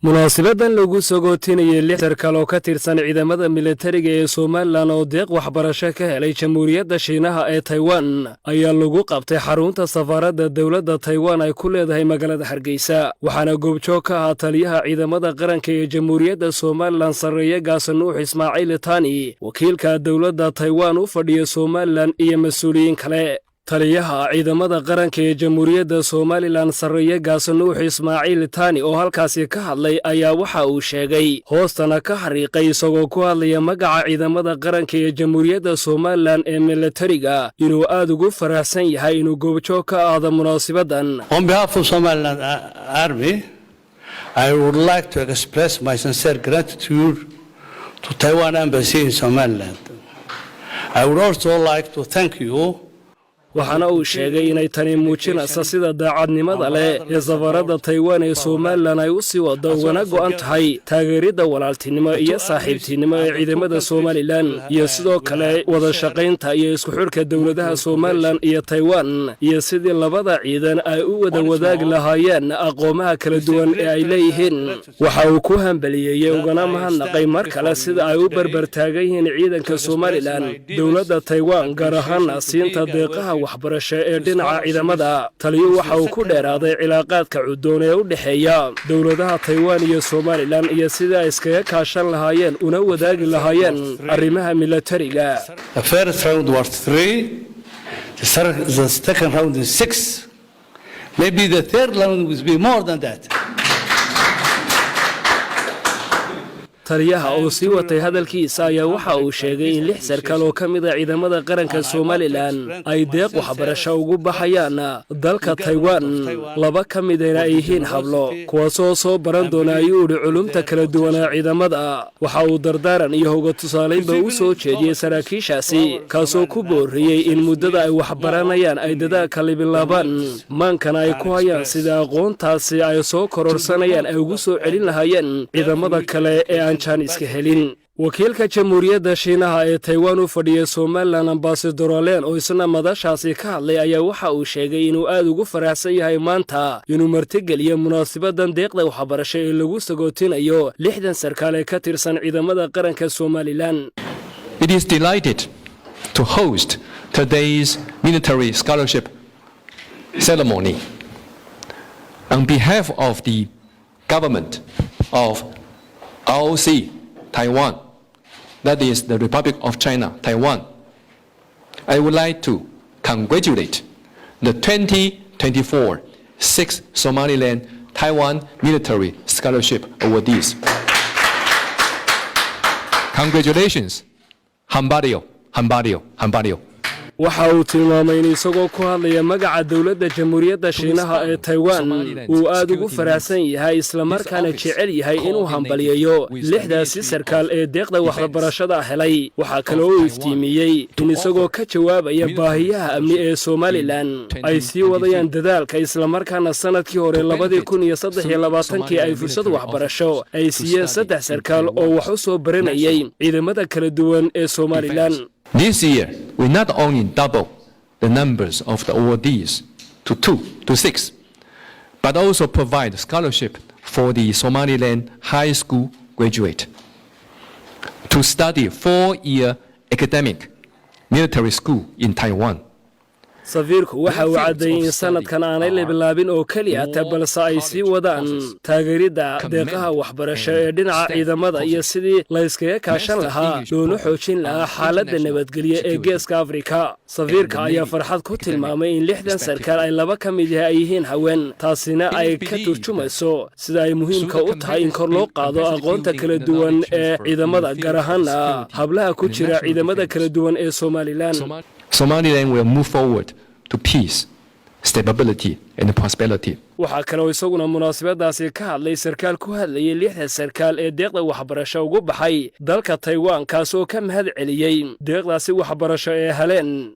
Munaasibadan lagu sagootinayay lix sarkaal oo ka tirsan ciidamada militariga ee Somalilan oo deeq waxbarasho ka helay Jamhuuriyadda Shiinaha ee Taiwan ayaa lagu qabtay xarunta safaaradda dowladda Taiwan ay ku leedahay magaalada Hargeysa. Waxaana goobjoog ka ahaa taliyaha ciidamada qaranka ee Jamhuuriyadda Somalilan, Sarreeye Gaas Nuux Ismaaciil Tani, wakiilka dowladda Taiwan u fadhiya Somalilan iyo mas-uuliyiin kale. Taliyaha ciidamada qaranka ee Jamhuuriyadda Somalilan, Sarreeye Gaas Nuux Ismaaciil Tani, oo halkaasi ka hadlay ayaa waxa uu sheegay, hoostana ka xariiqay, isagoo ku hadlaya magaca ciidamada qaranka ee Jamhuuriyadda Somalilan ee militariga, inuu aad ugu faraxsan yahay inuu goobjoog ka ahaado munaasibadan. On behalf of Somaliland Army, I would like to express my sincere gratitude to Taiwan Embassy in Somaliland. I would also like to thank you. Waxaana uu sheegay inay tani muujinaysa sida daacadnimada leh ee safaradda Taiwan ee Somalilan ay u sii wado ugana go'an tahay taageeridda walaaltinimo iyo saaxiibtinimo ee ciidamada Somalilan, iyo sidoo kale wada shaqaynta iyo isku xidhka dowladaha Somalilan iyo Taiwan, iyo sidii labada ciidan ay u wada wadaagi lahaayeen aqoomaha kala duwan ee ay leeyihiin. Waxa uu ku hambaliyeeyey ugana mahadnaqay mar kale sida ay u barbar taagan yihiin ciidanka Somalilan dowladda Taiwan, gaar ahaana siinta deeqaha waxbarasho ee dhinaca ciidamada. Taliyuhu waxa uu ku dheeraaday cilaaqaadka cuddoon ee u dhexeeya dowladaha Taiwan iyo Somalilan, iyo sidii ay iskaga kaashan lahaayeen una wadaagi lahaayeen arrimaha milatariga. The first round was three, the second round is six. Maybe the third round will be more than that. Taliyaha oo sii watay hadalkiisa ayaa waxa uu sheegay in lix sarkaal oo ka mid a ciidamada qaranka Somalilan ay deeq waxbarasho ugu baxayaan dalka Taiwan, laba ka midana ay yihiin hablo, kuwaasoo soo baran doona, ayuu idhi, culumta kala duwanaa ciidamada. Waxa uu dardaaran iyo hoga tusaalaynba u soo jeediyey saraakiishaasi, kaasoo ku booriyey in muddada ay waxbaranayaan ay dadaalka libilaabaan, maankana ay ku hayaan sida aqoontaasi ay soo kororsanayaan ay ugu soo celin lahaayeen ciidamada kale ee aan jaaniska helin. Wakiilka Jamhuuriyadda Shiinaha ee Taiwan u fadhiya Somalilan, Ambassador Alen, oo isna madashaasi ka hadlay ayaa waxa uu sheegay inuu aad ugu faraxsan yahay maanta inuu martigeliyo munaasabadan deeqda waxbarasho ee lagu sagootinayo 60 sarkaal ee ka tirsan ciidamada qaranka Somalilan. It is delighted to host today's military scholarship ceremony. On behalf of the government of ROC Taiwan, that is the Republic of China, Taiwan, I would like to congratulate the 2024 six Somaliland Taiwan Military Scholarship awardees. Congratulations, Hambalyo, Hambalyo, Hambalyo. Waxa uu tilmaamay in isagoo ku hadlaya magaca dowladda Jamhuuriyadda Shiinaha ee Taiwan uu aad ugu faraxsan yahay, islamarkaana jecel yahay inuu hambaliyeeyo lixdaasi sarkaal ee deeqda waxbarashada helay. Waxaa kaloo uu iftiimiyey in isagoo ka jawaabaya baahiyaha amni ee Somalilan ay sii wadayaan dadaalka, islamarkaana sannadkii hore 2023-kii ay fursad waxbarasho ay siiyeen saddex sarkaal oo wax u soo baranayay ciidamada kala duwan ee Somalilan. This year, we not only double the numbers of the awardees to two to six, but also provide scholarship for the Somaliland high school graduate to study 4-year academic military school in Taiwan. Safiirku waxa uu caddeeyey in sanadkan aanay la bilaabin oo keliya ta, balse ay sii wadaan taageeridda deeqaha waxbarasho ee dhinaca ciidamada iyo sidii layskaga kaashan lahaa loona xoojin lahaa xaaladda nabadgelyo ee Geeska Afrika. Safiirka ayaa farxad ku tilmaamay in 60 sarkaal ay laba ka mid yahay ay yihiin haween, taasina ay ka turjumayso sida ay muhiimka u tahay in kor loo qaado aqoonta kala duwan ee ciidamada, gaar ahaana hablaha ku jira ciidamada kala duwan ee Somalilan. Somaliland will move forward to peace, stability, and prosperity. Waxaa kaloo isaguna munaasabadaasi ka hadlay sarkaal ku hadlayay lixda sarkaal ee deeqda waxbarasho ugu baxay dalka Taiwan, kaasoo ka mahad celiyey deeqdaasi waxbarasho ee heleen.